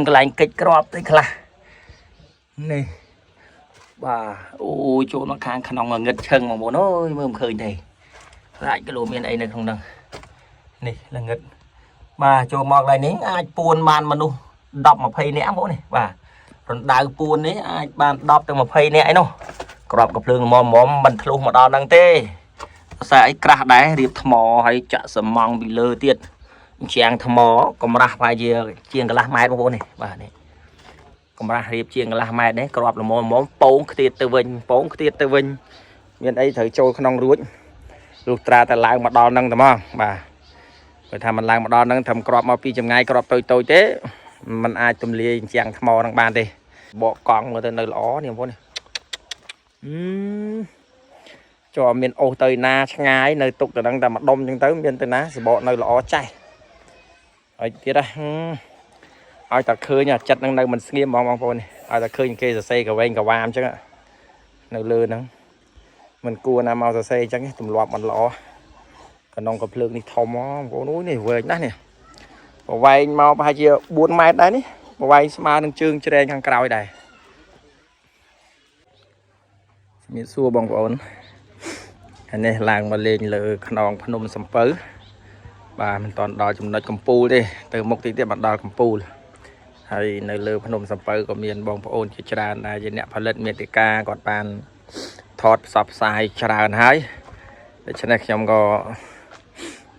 កន្លែងកិច្ចក្របទៅខ្លះនេះបាទអូយចូលមកខាងក្នុងងឹតឈឹងបងប្អូនអើយមើលមិនឃើញទេខ្លាចគីឡូមានអីនៅក្នុងហ្នឹងនេះល្ងឹតបាទចូលមកកន្លែងនេះអាចពួនបានមនុស្ស10 20នាក់បងប្អូននេះបាទរណ្ដៅពួននេះអាចបាន10ទៅ20នាក់អីនោះក្របកភ្លើងល្មមៗមិនធ្លុះមកដល់ហ្នឹងទេខ្សែអីក្រាស់ដែររៀបថ្មហើយចាក់សំងពីលើទៀត ជាងថ្មកម្រាស់ប្រហែលជាជាងកន្លះម៉ែត្របងប្អូននេះបាទនេះកម្រាស់រៀបជាងកន្លះម៉ែត្រនេះក្របល្មមល្មមពងខ្ទាតទៅវិញពងខ្ទាតទៅវិញមានអីត្រូវចូលក្នុងរួចលុះត្រាតែឡើងមកដល់នឹងតែហ្មងបាទបើថាมันឡើងមកដល់នឹងធ្វើក្របមកពីចម្ងាយក្របតូចតូចទេมันអាចទម្លាយជាងថ្មនឹងបានទេបកកង់មើលទៅនៅល្អនេះបងប្អូននេះអឺចូលមានអូសទៅណាឆ្ងាយនៅទុកទៅនឹងតែម្ដុំអញ្ចឹងទៅមានទៅណាសបកនៅល្អចេះ ហើយទៀតណាឲ្យតែឃើញអាចិត្តនឹងនៅមិនស្ងៀមហ្មងបងប្អូននេះឲ្យតែឃើញគេសរសេរកវែងកវាមអញ្ចឹងនៅលើហ្នឹងមិនគួរណាមកសរសេរអញ្ចឹងទម្លាប់មិនល្អកណ្ដុងកភ្លើងនេះធំបងប្អូនអូយនេះវែងណាស់នេះប្រវែងមកប្រហែលជា4ម៉ែត្រដែរនេះប្រវែងស្មើនឹងជើងជ្រែងខាងក្រោយដែរជំរាបសួរបងប្អូនហើយនេះឡើងមកលេងលើខ្នងភ្នំសំពៅ បាទមិនតាន់ដល់ចំណុចកំពូលទេទៅមុខតិចទៀតបានដល់កំពូលហើយនៅលើភ្នំសំពៅក៏មានបងប្អូនជាច្រើនដែរជាអ្នកផលិតមេតិកាគាត់បានថតផ្សព្វផ្សាយច្រើនហើយដូច្នេះខ្ញុំក៏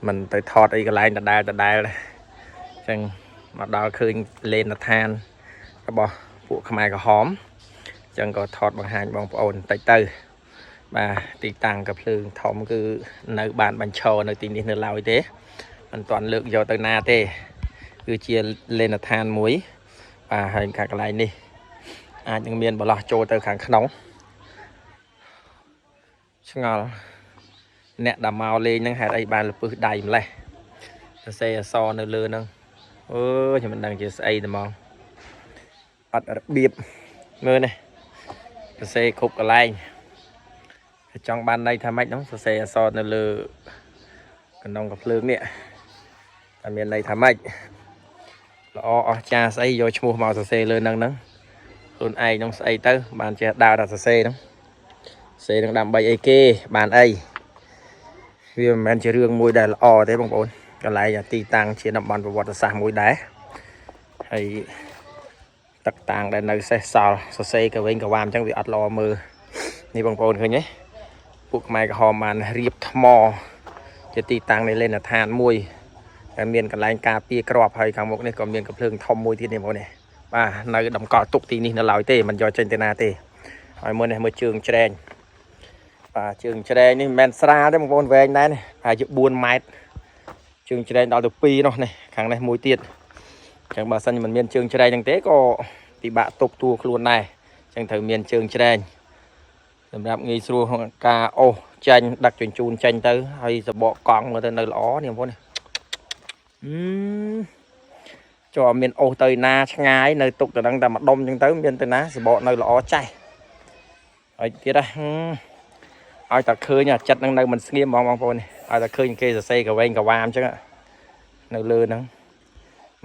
មិនទៅថតអីកន្លែងដដែលដដែលដែរអញ្ចឹងមកដល់ឃើញលេនដ្ឋានរបស់ពួកខ្មែរក្រហមអញ្ចឹងក៏ថតបង្ហាញបងប្អូនបន្តិចទៅបាទទីតាំងកភ្លើងធំគឺនៅបានបញ្ឈរនៅទីនេះនៅឡើយទេ មិនទាន់លើកយកទៅណាទេគឺជាលេនដ្ឋានមួយបាទហើយខាងកន្លែងនេះអាចនឹងមានបលោះចូលទៅខាងក្នុងឆ្ងល់អ្នកដែលមកលេងហ្នឹងហេតុអីបានលពឹសដៃម្លេះសរសេរអក្សរនៅលើហ្នឹងអើយខ្ញុំមិនដឹងជាស្អីតែហ្មងអត់របៀបមើលនេះសរសេរគ្រប់កន្លែងចង់បានន័យថាម៉េចហ្នឹងសរសេរអក្សរនៅលើកណ្ដុងកភ្លើងនេះ តែមានន័យថាម៉េចល្អអស្ចារ្យស្អីយកឈ្មោះមកសរសេរលើហ្នឹងហ្នឹងខ្លួនឯងហ្នឹងស្អីទៅបានចេះដើរដល់សរសេរហ្នឹងសរសេរហ្នឹងដើម្បីអីគេបានអីវាមិនមែនជារឿងមួយដែលល្អទេបងប្អូនកន្លែងអាទីតាំងជាតំបន់ប្រវត្តិសាស្ត្រមួយដែរហើយទឹកតាំងដែលនៅសេះសល់សរសេរកវិញកវាមអញ្ចឹងវាអត់ល្អមើលនេះបងប្អូនឃើញទេពួកខ្មែរក្រហមបានរៀបថ្មជាទីតាំងនៃលេនដ្ឋានមួយ តែមានកន្លែងការពារក្របហើយខាងមុខនេះក៏មានកំភ្លើងធំមួយទៀតនេះបងប្អូននេះបាទនៅតម្កល់ទុកទីនេះនៅឡើយទេមិនយកចេញទៅណាទេហើយមើលនេះមើលជើងជ្រែងបាទជើងជ្រែងនេះមិនមែនស្រាលទេបងប្អូនវែងដែរនេះប្រហែលជា4ម៉ែត្រជើងជ្រែងដល់ទៅ2នោះនេះខាងនេះមួយទៀតអញ្ចឹងបើសិនជាមិនមានជើងជ្រែងហ្នឹងទេក៏ពិបាកទប់តួខ្លួនដែរអញ្ចឹងត្រូវមានជើងជ្រែងសម្រាប់ងាយស្រួលក្នុងការអូសចេញដឹកជញ្ជូនចេញទៅហើយសបកកង់មើលទៅនៅល្អនេះបងប្អូននេះ អឺចូលមានអូសទៅណាឆ្ងាយនៅទុកទៅនឹងតែម្ដុំអញ្ចឹងទៅមានទៅណាសបកនៅល្អចេះហើយទៀតណាឲ្យតែឃើញអាចិត្តនឹងនៅមិនស្ងៀមហ្មងបងប្អូននេះឲ្យតែឃើញគេសរសេរកវែងកវាមអញ្ចឹងនៅលើហ្នឹង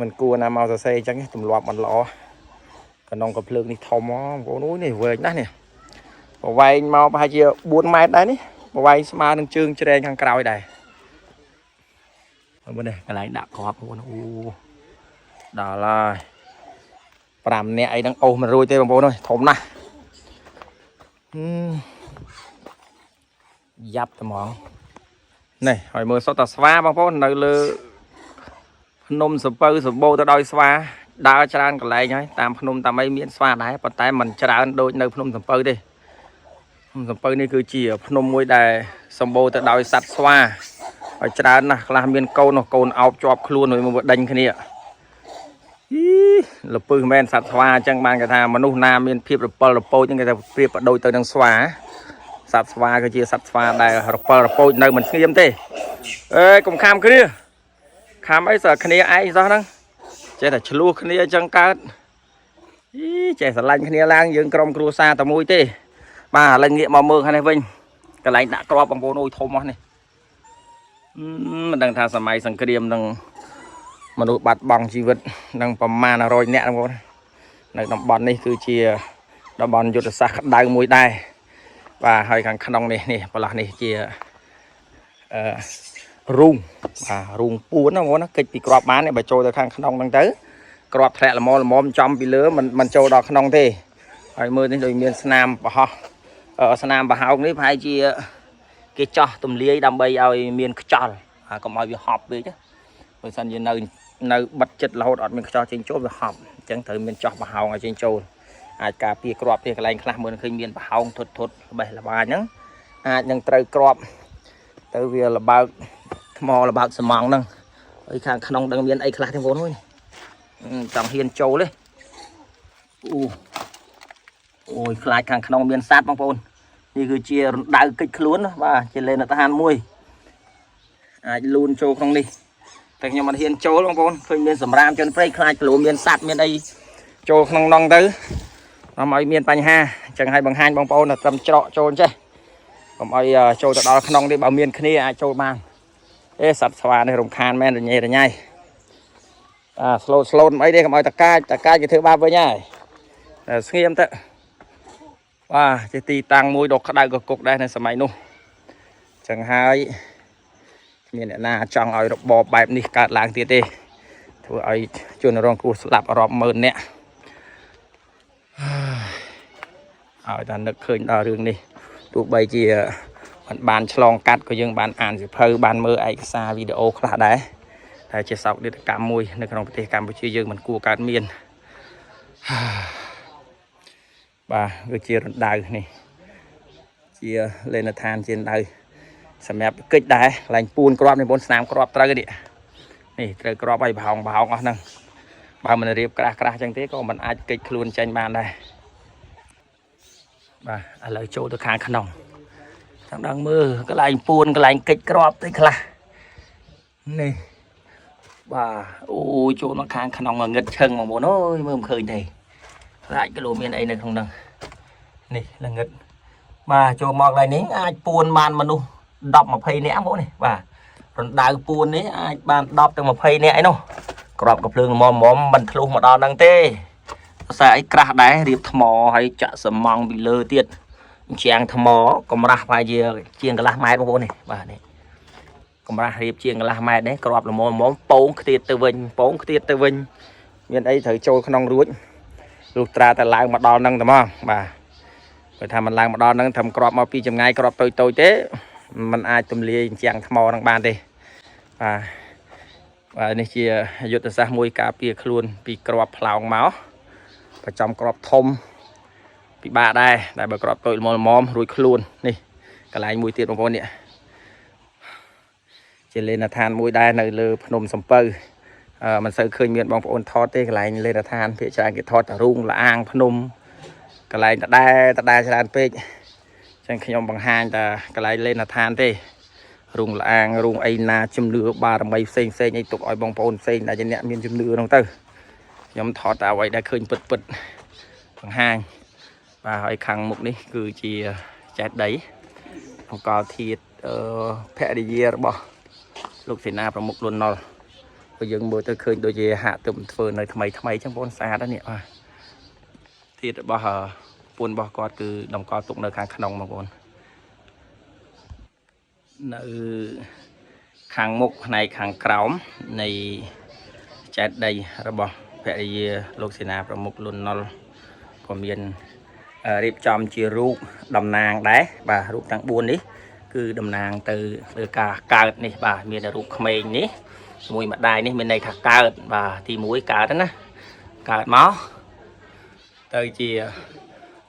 មិនគួរណាមកសរសេរអញ្ចឹងទម្លាប់មិនល្អកណ្ដុងកភ្លើងនេះធំបងប្អូនអូយនេះវែងណាស់នេះប្រវែងមកប្រហែលជា4ម៉ែត្រដែរនេះប្រវែងស្មើនឹងជើងជ្រែងខាងក្រោយដែរ មើលនេះកន្លែងដាក់គ្រាប់បងប្អូនអូដល់ហើយ5នាក់អីហ្នឹងអូសមិនរួចទេបងប្អូនអើយធំណាស់ហឹមយ៉ាប់ត្មងនេះហើយមើលសុទ្ធតែស្វាបងប្អូននៅលើភ្នំសពៅសម្បូរទៅដោយស្វាដើរច្រើនកន្លែងហើយតាមភ្នំតាមអីមានស្វាដែរប៉ុន្តែមិនច្រើនដូចនៅភ្នំសំពៅទេភ្នំសំពៅនេះគឺជាភ្នំមួយដែលសម្បូរទៅដោយសត្វស្វា ហើយច្រើនណាស់ខ្លះមានកូននោះកូនអោបជាប់ខ្លួនហើយមកដេញគ្នាអីលពឹសមែនសត្វស្វាអញ្ចឹងបានគេថាមនុស្សណាមានភាពរពិលរពោចហ្នឹងគេថាប្រៀបប្រដូចទៅនឹងស្វាសត្វស្វាគឺជាសត្វស្វាដែលរពិលរពោចនៅមិនស្ងៀមទេអេកុំខាំគ្នាខាំអីសើគ្នាឯងសោះហ្នឹងចេះតែឆ្លោះគ្នាអញ្ចឹងកើតអីចេះស្រឡាញ់គ្នាឡើងយើងក្រុមគ្រួសារតែមួយទេបាទឥឡូវងាកមកមើលខាងនេះវិញកន្លែងដាក់គ្រាប់បងប្អូនអូយធំអស់នេះ មិនដឹងថាសម័យសង្គ្រាមនឹង មនុស្សបាត់បង់ជីវិតនឹងប្រមាណ100នាក់បងប្អូននៅតំបន់នេះគឺជាតំបន់យុទ្ធសាស្ត្រក្តៅមួយដែរបាទហើយខាងក្នុងនេះនេះប្រឡោះនេះជាអឺរូងបាទរូងពួនណាបងប្អូនណាកិច្ចពីក្របបាននេះបើចូលទៅខាងក្នុងហ្នឹងទៅក្របធ្លាក់ល្មមល្មមចំពីលើមិនមិនចូលដល់ក្នុងទេហើយមើលនេះដូចមានស្នាមប្រហោះអឺស្នាមប្រហោងនេះប្រហែលជាគេចោះទំលាយដើម្បីឲ្យមានខ្យល់ហើយកុំឲ្យវាហប់ពេកណា បើសិនជានៅនៅបិទចិត្តរហូតអត់មានខ្យល់ចេញចូលវាហប់អញ្ចឹងត្រូវមានចោះប្រហោងឲ្យចេញចូលអាចការពារក្របទេកន្លែងខ្លះមើលឃើញមានប្រហោងធុតធុតល្បេះល្បាញហ្នឹងអាចនឹងត្រូវក្របទៅវាលបើកថ្មលបើកស្មងហ្នឹងហើយខាងក្នុងដឹងមានអីខ្លះទេបងប្អូនអើយចង់ហ៊ានចូលទេអូអូយខ្លាចខាងក្នុងមានសត្វបងប្អូននេះគឺជារណ្ដៅកិច្ចខ្លួនណាបាទជាលេនឋានមួយអាចលូនចូលក្នុងនេះ តែខ្ញុំអត់ហ៊ានចូលបងប្អូនឃើញមានសម្រាមជនព្រៃខ្លាចព្រោះមានសត្វមានអីចូលក្នុងនងទៅនាំឲ្យមានបញ្ហាអញ្ចឹងឲ្យបង្ហាញបងប្អូនថាត្រឹមច្រកចូលចេះកុំឲ្យចូលទៅដល់ក្នុងនេះបើមានគ្នាអាចចូលបានអេសត្វស្វានេះរំខានមែនរញ៉េរញ៉ៃអា slow slow មិនអីទេកុំឲ្យតកាចតកាចគេធ្វើបាបវិញហើយតែស្ងៀមទៅបាទជាទីតាំងមួយដ៏ក្តៅកគុកដែរនៅសម័យនោះអញ្ចឹងហើយ គ្មានអ្នកណាចង់ឲ្យរបបបែបនេះកើតឡើងទៀតទេធ្វើឲ្យជនរងគ្រោះស្លាប់រាប់ម៉ឺននាក់ឲ្យតែនឹកឃើញដល់រឿងនេះទោះបីជាមិនបានឆ្លងកាត់ក៏យើងបានអានសៀវភៅបានមើលឯកសារវីដេអូខ្លះដែរតែជាសោកនាដកម្មមួយនៅក្នុងប្រទេសកម្ពុជាយើងមិនគួរកើតមាន បាទគឺជារណ្ដៅនេះជាលេនដ្ឋានជារណ្ដៅ សម្រាប់កិច្ចដែរកន្លែងពួនក្របនេះបងស្នាមក្របត្រូវនេះនេះត្រូវក្របឲ្យប្រហោងប្រហោងអស់ហ្នឹងបើមិនរៀបក្រាស់ក្រាស់ចឹងទេក៏មិនអាចកិច្ចខ្លួនចេញបានដែរបាទឥឡូវចូលទៅខាងក្នុងចង់ដឹងមើលកន្លែងពួនកន្លែងកិច្ចក្របទៅខ្លះនេះបាទអូយចូលមកខាងក្នុងងងឹតឈឹងបងប្អូនអើយមើលមិនឃើញទេខ្លាចគីឡូមានអីនៅក្នុងហ្នឹងនេះល្ងឹតបាទចូលមកកន្លែងនេះអាចពួនបានមនុស្ស 10 20នាក់បងប្អូននេះបាទរណ្ដៅពួននេះអាចបាន10ទៅ20នាក់អីនោះក្របកភ្លើងល្មមមមិនធ្លុះមកដល់ហ្នឹងទេខ្សែអីក្រាស់ដែររៀបថ្មហើយចាក់សំងពីលើទៀតជាងថ្មកម្រាស់ប្រហែលជាជាងកន្លះម៉ែត្របងប្អូននេះបាទនេះកម្រាស់រៀបជាងកន្លះម៉ែត្រនេះក្របល្មមមពងខ្ទាតទៅវិញពងខ្ទាតទៅវិញមានអីត្រូវចូលក្នុងរួចលុះត្រាតែឡើងមកដល់ហ្នឹងតែមកបាទបើថាមិនឡើងមកដល់ហ្នឹងធ្វើក្របមកពីចម្ងាយក្របតូចតូចទេ มันអាចទម្លាយជាងថ្មនឹងបានទេបាទបាទនេះជាយុទ្ធសាស្ត្រមួយការពារខ្លួនពីក្របផ្លោងមកប្រចំក្របធំពិបាកដែរតែបើក្របតូចល្មមល្មមរួចខ្លួននេះកន្លែងមួយទៀតបងប្អូននេះជាលេនដ្ឋានមួយដែរនៅលើភ្នំសំពៅអឺមិនសូវឃើញមានបងប្អូនថតទេកន្លែងលេនដ្ឋានភាគច្រើនគេថតតែរូងលាងភ្នំកន្លែងដដែលដដែលច្រើនពេក ចឹងខ្ញុំបង្ហាញតែកន្លែងលេនដ្ឋានទេរូងលាងរូងអីណាជំនឿបារមីផ្សេងផ្សេងអីទុកឲ្យបងប្អូនផ្សេងដែលជាអ្នកមានជំនឿហ្នឹងទៅខ្ញុំថតតែអ្វីដែលឃើញពិតពិតបង្ហាញបាទហើយខាងមុខនេះគឺជាចេតិយអង្គលធាតអឺភរិយារបស់លោកសេនាប្រមុខលន់ណុលព្រោះយើងមើលទៅឃើញដូចជាហាក់ទើបធ្វើនៅថ្មីថ្មីចឹងបងប្អូនស្អាតណាស់នេះបាទធាតរបស់អឺ ពួនរបស់គាត់គឺតម្កល់ទុកនៅខាងក្នុងបងប្អូននៅខាងមុខផ្នែកខាងក្រោមនៃចេតិយរបស់ភរិយាលោកសេនាប្រមុខលន់ណុលក៏មានរៀបចំជារូបតំណាងដែរបាទរូបទាំង4នេះគឺតំណាងទៅលើការកើតនេះបាទមានរូបក្មេងនេះមួយម្ដាយនេះមានន័យថាកើតបាទទី1កើតណាកើតមកទៅជា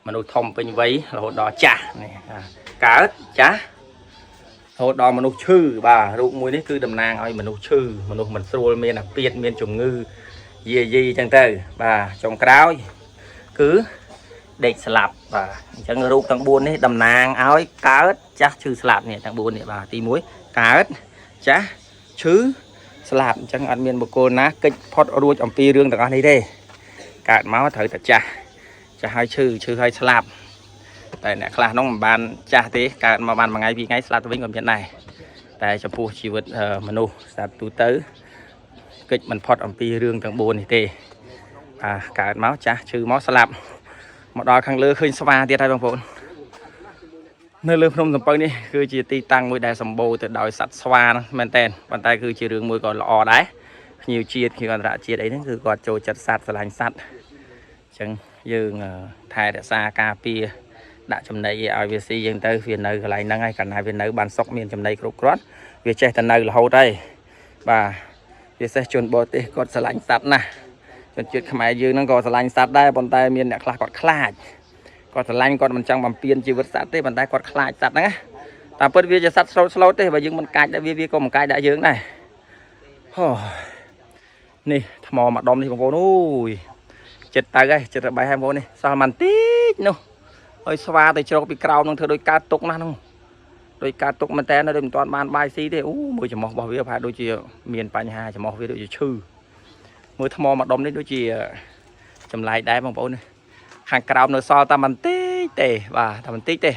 មនុស្សធំពេញវ័យរហូតដល់ចាស់នេះបាទកើតចាស់រហូតដល់មនុស្សឈឺបាទរូបមួយនេះគឺតំណាងឲ្យមនុស្សឈឺមនុស្សមិនស្រួលមានអាពាធមានជំងឺយាយីអញ្ចឹងទៅបាទចុងក្រោយគឺដេកស្លាប់បាទអញ្ចឹងរូបទាំង4នេះតំណាងឲ្យកើតចាស់ឈឺស្លាប់នេះទាំង4នេះបាទទី1កើតចាស់ឈឺស្លាប់អញ្ចឹងអត់មានបុគ្គលណាគេចផុតរួចអំពីរឿងទាំងអស់នេះទេកើតមកត្រូវតែចាស់ ចាស់ហើយឈឺឈឺហើយស្លាប់តែអ្នកខ្លះនោះមិនបានចាស់ទេកើតមកបានមួយថ្ងៃពីរថ្ងៃស្លាប់ទៅវិញក៏មានដែរតែចំពោះជីវិតមនុស្សស្ដាប់ទូទៅ កិច្ចមិនផុតអំពីរឿងទាំង4នេះទេបាទកើតមកចាស់ឈឺមកស្លាប់មកដល់ខាងលើឃើញស្វាទៀតហើយបងប្អូននៅលើភ្នំសំពៅនេះគឺជាទីតាំងមួយដែលសម្បូរទៅដោយសត្វស្វាមែនតើប៉ុន្តែគឺជារឿងមួយក៏ល្អដែរភ្ញៀវជាតិភ្ញៀវអន្តរជាតិអីហ្នឹងគឺគាត់ចូលចិត្តសត្វស្រឡាញ់សត្វអញ្ចឹងយើងថែរក្សាការពារដាក់ចំណីឲ្យវាស៊ីយើងទៅវានៅកន្លែងហ្នឹងហើយកាលណាវានៅបានសុខមានចំណីគ្រប់គ្រាន់វាចេះតែនៅរហូតហើយបាទពិសេសជនបរទេសគាត់ស្រឡាញ់សត្វណាស់ជនជាតិខ្មែរយើងហ្នឹងក៏ស្រឡាញ់សត្វដែរប៉ុន្តែមានអ្នកខ្លះគាត់ខ្លាចគាត់ស្រឡាញ់គាត់មិនចង់បំពានជីវិតសត្វទេប៉ុន្តែគាត់ខ្លាចសត្វហ្នឹងណាតាមពិតវាជាសត្វស្លូតស្លូតទេបើយើងមិនកាចដាក់វាវាក៏មិនកាចដាក់យើងដែរហូនេះថ្មមួយដុំនេះបងប្អូនអូយចិត្តទៅហើយចិត្តរបេះហើយបងប្អូននេះសល់មិនតិចនោះហើយស្វាទៅជ្រកពីក្រោមនឹងធ្វើដូចកើតទុកណាស់នោះដូចកើតទុកមែនតើដូចមិនទាន់បានបាយស៊ីទេអូមើលច្រមុះរបស់វាប្រហែលដូចជាមានបញ្ហាច្រមុះវាដូចជាឈឺមើលថ្មមួយដុំនេះដូចជាចម្លែកដែរបងប្អូននេះខាងក្រោមនៅសល់តែបន្តិចទេបាទតែបន្តិចទេ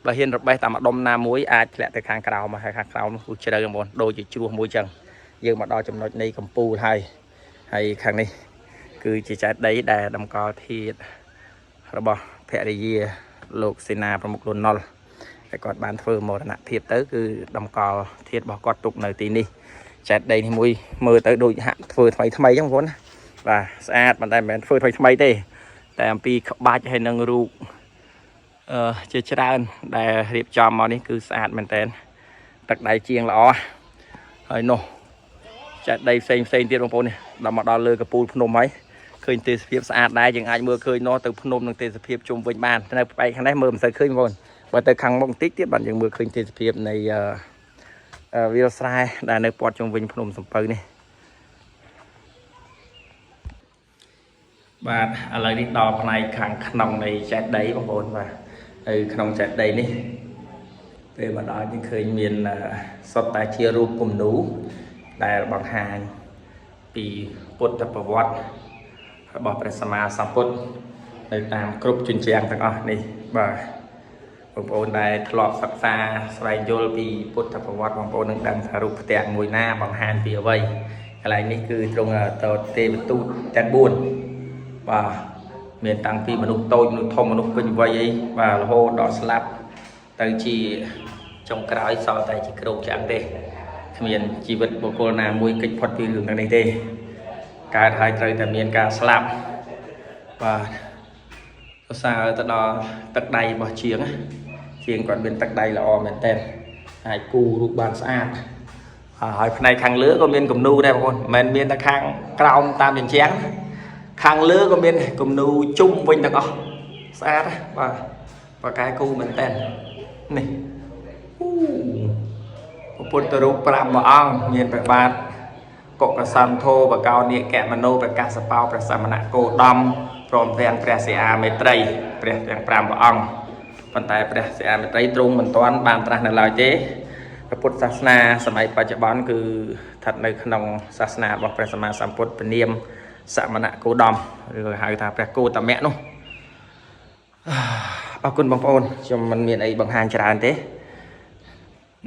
បើហ៊ានរបេះតាមម្ដុំណាមួយអាចធ្លាក់ទៅខាងក្រោមហើយខាងក្រោមនោះគឺជ្រៅបងប្អូនដូចជាជ្រោះមួយចឹងយើងមកដល់ចំណុចនៃកំពូលហើយហើយខាងនេះគឺជាចេតិយដែលតម្កល់ធាតុរបស់ភរិយាលោកសេនាប្រមុខលន់នល់តែគាត់បានធ្វើមរណភាពទៅគឺតម្កល់ធាតុរបស់គាត់ទុកនៅទីនេះចេតិយនេះមួយមើលទៅដូចហាក់ធ្វើថ្មីថ្មីចឹងបងប្អូនណាបាទស្អាតប៉ុន្តែមិនមែនធ្វើថ្មីថ្មីទេតែអំពីក្បាច់ហើយនឹងរូបជាច្រើនដែលរៀបចំមកនេះគឺស្អាតមែនតើទឹកដៃជាងល្អហើយនោះចេតិយផ្សេងផ្សេងទៀតបងប្អូននេះដល់មកដល់លើកំពូលភ្នំហើយឃើញទេសភាពស្អាតដែរយើងអាចមើលឃើញនោះទៅភ្នំនិងទេសភាពជុំវិញបាននៅផ្នែកខាងនេះមើលមិនសូវឃើញបងប្អូនបើទៅខាងមុខបន្តិចទៀតបាទយើងមើលឃើញទេសភាពនៃវាលស្រែដែលនៅព័ទ្ធជុំវិញភ្នំសំពៅនេះបាទឥឡូវនេះដល់ផ្នែកខាងក្នុងនៃចេតិយបងប្អូនបាទនៅក្នុងចេតិយនេះពេលមកដល់យើងឃើញមានសុទ្ធតែជារូបគំនូរដែលបង្ហាញពីពុទ្ធប្រវត្តិរបស់ព្រះសម្មាសម្ពុទ្ធនៅតាមគ្រប់ជញ្ជាំងទាំងអស់នេះបាទបងប្អូនដែលធ្លាប់សិក្សាស្វែងយល់ពីពុទ្ធប្រវត្តិបងប្អូននឹងដឹងថារូបផ្ទាំងមួយណាបង្ហាញពីអ្វីកន្លែងនេះគឺទ្រង់តទេវទូតទាំង4បាទមានតាំងពីមនុស្សតូចមនុស្សធំមនុស្សពេញវ័យអីបាទរហូតដល់ស្លាប់ទៅជាចុងក្រោយសល់តែជាគ្រោងឆ្អឹងទេគ្មានជីវិតបុគ្គលណាមួយគេចផុតពីរឿងនេះទេកើតហើយត្រូវតែមានការស្លាប់បាទសរសើរទៅដល់ទឹកដៃរបស់ជាងណាជាងគាត់មានទឹកដៃល្អមែនទែនអាចគូររូបបានស្អាតហើយផ្នែកខាងលើក៏មានគំនូរដែរបងប្អូនមិនមែនមានតែខាងក្រោមតាមជញ្ជាំងខាងលើក៏មានគំនូរជុំវិញទាំងអស់ស្អាតណាបាទបកកែគូមែនទែននេះអូពុទ្ធរូប5ព្រះអង្គមានព្រះបាទកុកសន្ធោបកោនិកមនោប្រកាសបោព្រះសមណគោតមព្រមទាំងព្រះសិអាមេត្រីព្រះទាំង5ព្រះអង្គប៉ុន្តែព្រះសិអាមេត្រីទ្រង់មិនទាន់បានត្រាស់នៅឡើយទេព្រះពុទ្ធសាសនាសម័យបច្ចុប្បន្នគឺស្ថិតនៅក្នុងសាសនារបស់ព្រះសម្មាសម្ពុទ្ធព្រះនាមសមណគោតមឬក៏ហៅថាព្រះគោតមៈនោះអរគុណបងប្អូនខ្ញុំមិនមានអីបង្ហាញច្រើនទេ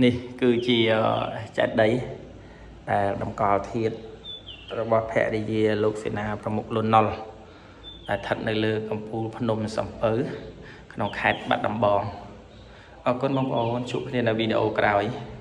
នេះគឺជាចេតិយដែលតម្កល់ធាតុរបស់ភរិយាលោកសេនាប្រមុខលន់នល់ដែលស្ថិតនៅលើកំពូលភ្នំសំពៅក្នុងខេត្តបាត់ដំបងអរគុណបងប្អូនជួបគ្នានៅវីដេអូក្រោយ។